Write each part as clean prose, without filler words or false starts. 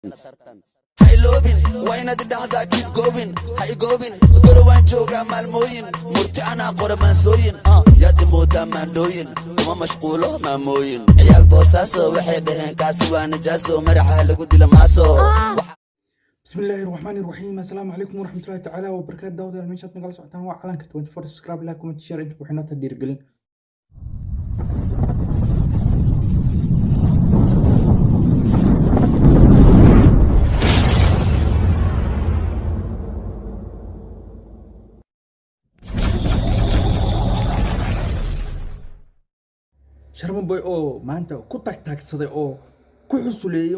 Ha iloobin, waa inaad idhahdaa keep going. Ha igoobin, gorowaan joogaa maalmooyin, murti anaa qora maansooyin, yaad imoodaa maandhooyin, kuma mashquulo maamooyin. Ciyaal Boosaaso waxay dhaheen kaasi waa najaaso, madaxa lagu dila maaso. بسم الله الرحمن الرحيم، السلام عليكم ورحمة الله تعالى وبركاته. داود meeshaad nagala socotaan waa Calanka 24. Subscribe, like, comment, share inta waxay noo dhiirigelin. Sharma Boy oo maanta ku taagtaagsaday oo ku xusuleeyey,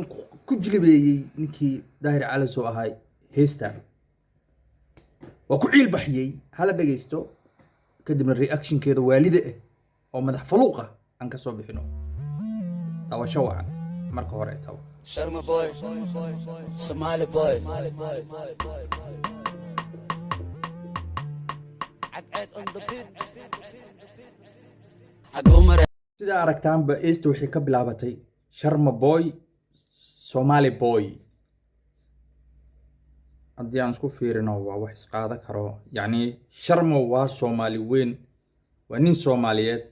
ku jilibeeyey ninkii Daahir Calasow ahay, heestan waa ku ciil baxiyey. Hala dhegaysto, kadibna reactionkeeda waalida ah oo madax faluuqa aan ka soo bixino. Daawasho wacan marka hore taba. Sharma Boy, Somali boy. Cadceed on the beat. Xaguu maray? Sidaa aragtaanba, heesta waxay ka bilaabatay Sharma Boy, Somali boy. Haddii aan isku fiirino, waa wax isqaada karo. Yacni Sharmo waa Soomaali weyn, waa nin Soomaaliyeed,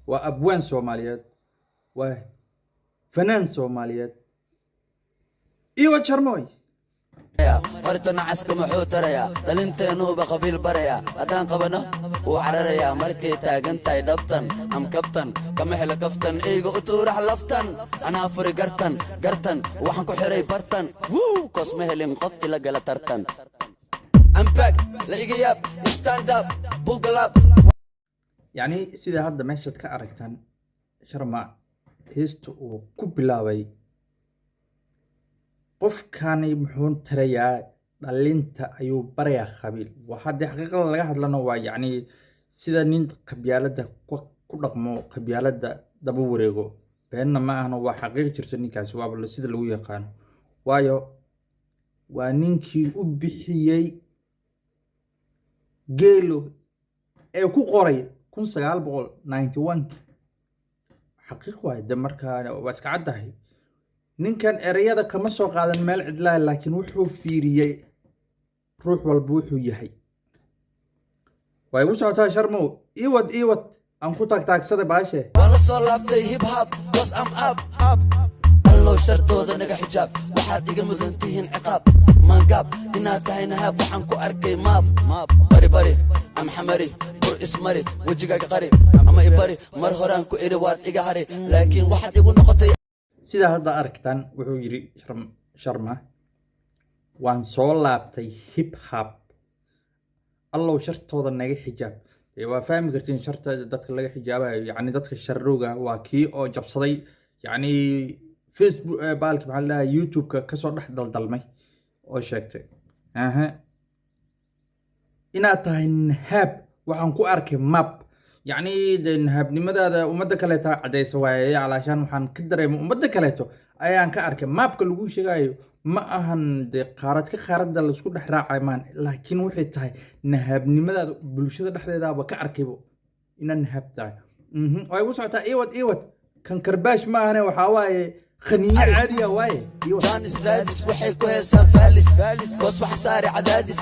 waa abwaan Soomaaliyeed, waa fanaan Soomaaliyeed iyo Sharmoy. Horta nacaska muxuu tarayaa? Dhalinteennuuba qabiil barayaa. Haddaan qabano wuu cararayaa. Markay taagan tahay dhabtan am kabtan, kama helo kaftan. Eyga u tuurax laftan, anaa furi gartan gartan. Waxaan ku xiray bartan wuu koos, ma helin qof ila gala tartan. Ambag la iga yaab, stand up bugalab. Yacni sida hadda meeshaad ka aragtaan, Sharma heesta uu ku bilaabay qofkani muxuu tarayaa? Dhalinta ayuu barayaa qabiil. Waa haddii xaqiiqada laga hadlano, waa yacni sida nin qabyaaladda ku dhaqmo, qabyaaladda daba wareego. Beenna ma ahno, waa xaqiiq jirta. Ninkaasi waaba sida lagu yaqaano, waayo waa ninkii u bixiyey geelo ee ku qoray 1991. Xaqiiq waaye de. Markaa waa iska caddahay, ninkan ereyada kama soo qaadan meel cidlaa, laakiin wuxuu fiiriyey ruux walba wuxuu yahay. Waa igu socotaa. Sharmow, iwad iwad, aan ku taagtaagsada baashe. Waan la soo laabtay hip hop, 'cause I'm up. Allow shartooda naga xijaab. Waxaad iga mudan tihiin ciqaab. Maangaab inaad tahay nahaab, waxaan ku arkay maab. Bari bari amxamari, bur ismari, wejigaaga qari ama ibari. Mar horaan ku idhi waad iga hari, laakiin waxaad igu noqotay. Sidaa hadda aragtaan, wuxuu yidhi Sharma, waan soo laabtay hip hop, allow shartooda naga xijaab. Dee waa fahmi kartiin sharta dadka laga xijaabayo, yacni dadka sharrowga waa kii oo jabsaday, yacni Facebook, baalki maxaa la dhahay, YouTube-ka kasoo dhex daldalmay oo sheegtay aha inaad tahay nahaab. Waxaan ku arkay map. Yacni dee nahaabnimadaada ummadda kaleeta caddaysa waaye. Calaashaan waxaan ka dareemay ummadda kaleeto ayaan ka arkay. Mapka lagu sheegayo ma ahan dee qaarad ka qaaradda laisku dhex raacayo maan, laakiin waxay tahay nahaabnimadaada bulshada dhexdeedaaba ka arkaybo inaad nahaab tahay. Waa igu socotaa. Iwad iwad, kan karbaash ma ahane, waxaa waaye khaniye caadiya waaye. Iwad. Jaanis raadis, waxay ku heesaan faalis, koos wax saari cadaadis.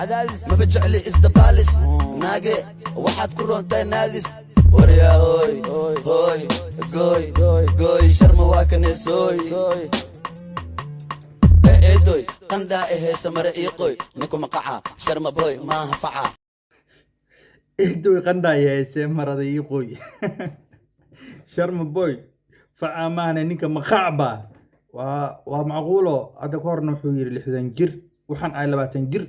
Maba jecli isdabaalis, naage waxaad ku roontahay naadis. Waryaa hooy hooy, gooy gooy, Sharma waa kaneesooy. Dheh eedoy, qandhaa eheysa, mare ii qoy, ninku maqaca Sharma Boy maaha faca. Eedoy, qandhaya heesee, marada ii qoy, Sharma Boy facaa maahane, ninka maqacba. Waa macquulo. Hadda ka horna wuxuu yidhi 60 jir waxaan ahay, 20 jir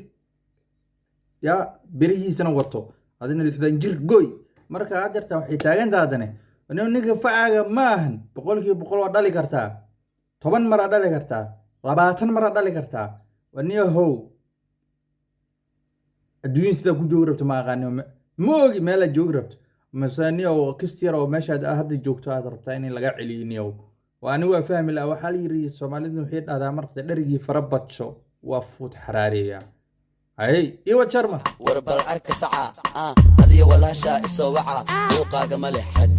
yaa berihiisana wato, adina 60 jir goy. Marka haddeerta waxay taagantaadane, ninka facaaga ma ahan. 100% waa dhali kartaa, 10 maraa dhali kartaa, 20 maraa dhali kartaa. Waa niyo how adduunyada sidaa ku joogi rabto ma aqaani, ma ogi meelaad joogi rabto, mase niyow kist yar oo meeshaad hadda joogto aad rabtaa in laga celiyo. Niyow, waa ani waa fahmi laha. Waxaa la yiri, Soomaalidu waxay dhahdaa, marka dherigii fara badsho waa fuud xaraareeya. Hay, iwa Jarma. War bal arka saca, adiga walaashaa isoo waca. Buuqaaga ma leh xad,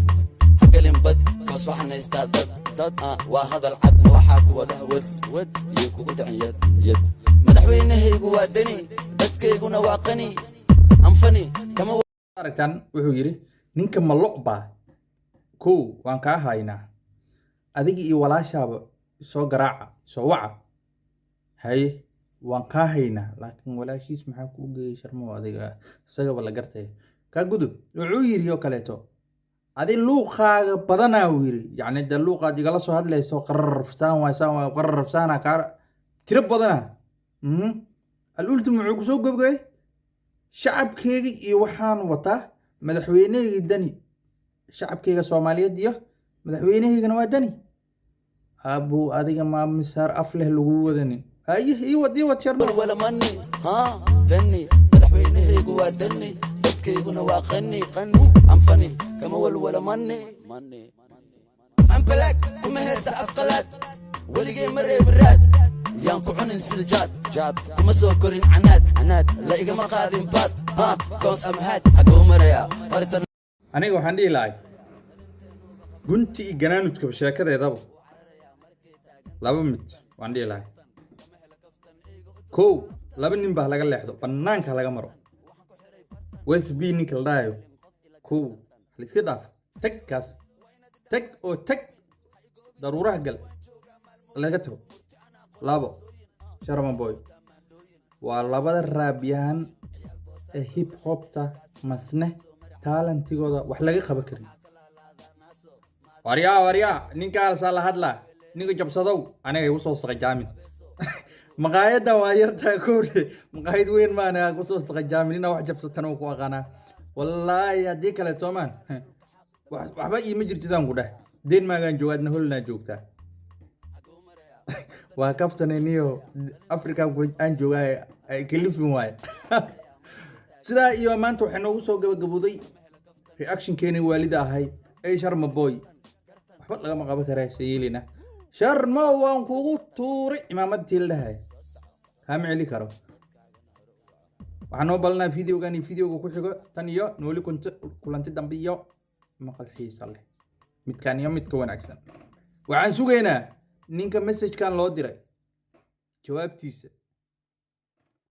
hagelin bad. Koos waxaan haystaa dad dad ah. Waa hadal cad, waxaa ku wada wad wad iyo kugu dhicin yad yad. Madaxweynahaygu waa Deni, dadkayguna waa qani anfani kama. Aragtaan, wuxuu yidhi ninka ma lo' baa? Kow, waan kaa haynaa adiga iyo walaashaaba. Soo garaaca, soo waca. Haye, waan kaa haynaa, laakiin walaashiis maxaa kuu geeyey, Sharmo? Adiga isagaba la gartay. Kaa gudub. Wuxuu yidhi oo kaleeto, adi luuqaaga badanaa, uu yidhi, yacni dee luuqaad igala soo hadlayso qararfsaan waay, saan waay, qararfsaana kaa tiro badanaa. Al-ultim wuxuu kusoo gobgay shacabkeyga iyo waxaan wataa madaxweyneheyga Dani. Shacabkeyga Soomaaliyeed iyo madaxweyneheygana waa Dani. Abu, adiga maa misaar af leh lagu wadanin? Haye, ii wad, ii wad, Sharma. Walwala mani ha Dani. Madaxweynahaygu waa Dani, dadkayguna waa qani qani anfani kama walwala mani mani. Ambalaag kuma heesa afqalaad, weligay ma reebiraad. Yaan ku cunin sida jaad jaad, kuma soo korin canaad canaad, la igama qaadin baad ha koos amhaad. Xaguu marayaa horta? Aniga waxaan dhihi lahay gunti iyo ganaanudkaba sheekadeedaba laba mid waan dhihi lahay. Kow, laba nin baa laga leexdo, bannaanka laga maro. Wsb ninka la dhahayo, kow, la iska dhaafo. Tag kaas, tag oo tag daruuraha gal, laga tago. Labo, Sharma Boy waa labada raabyahan ee hip hopta masne talentigooda wax laga qaban karin. Waryaa, waryaa, ninkaasaa la hadlaa. Ninka jabsadow, aniga igu soo saqajaamin. Maqaayaddan waa yartaa kowre, maqaayad weyn maana kusoo saqajaamin. Inaa wax jabsatana ku aqaanaa, wallaahi. Haddii kale soomaan waxba iima jirtidaan ku dheh. Denmarkan jooga, adna Hollandaa joogtaa. Waa kaftanayniyo, Africa aan joogaa ay kalifin waaye. Sidaa iyo maanta waxay noogu soo gabagabooday reactionkeeni waalida ahay ee Sharma Boy. Waxba lagama qaban karaa sayeelina. Sharma, waan kugu tuuray cimaamad la dhahay, kaama celi karo. Waxaan noo balanaa videogan iyo videoga ku xigo. Tan iyo nooli kulanti dambe iyo maqal xiisa leh, midkan iyo midka wanaagsan. Waxaan sugaynaa ninka messagekan loo diray jawaabtiisa.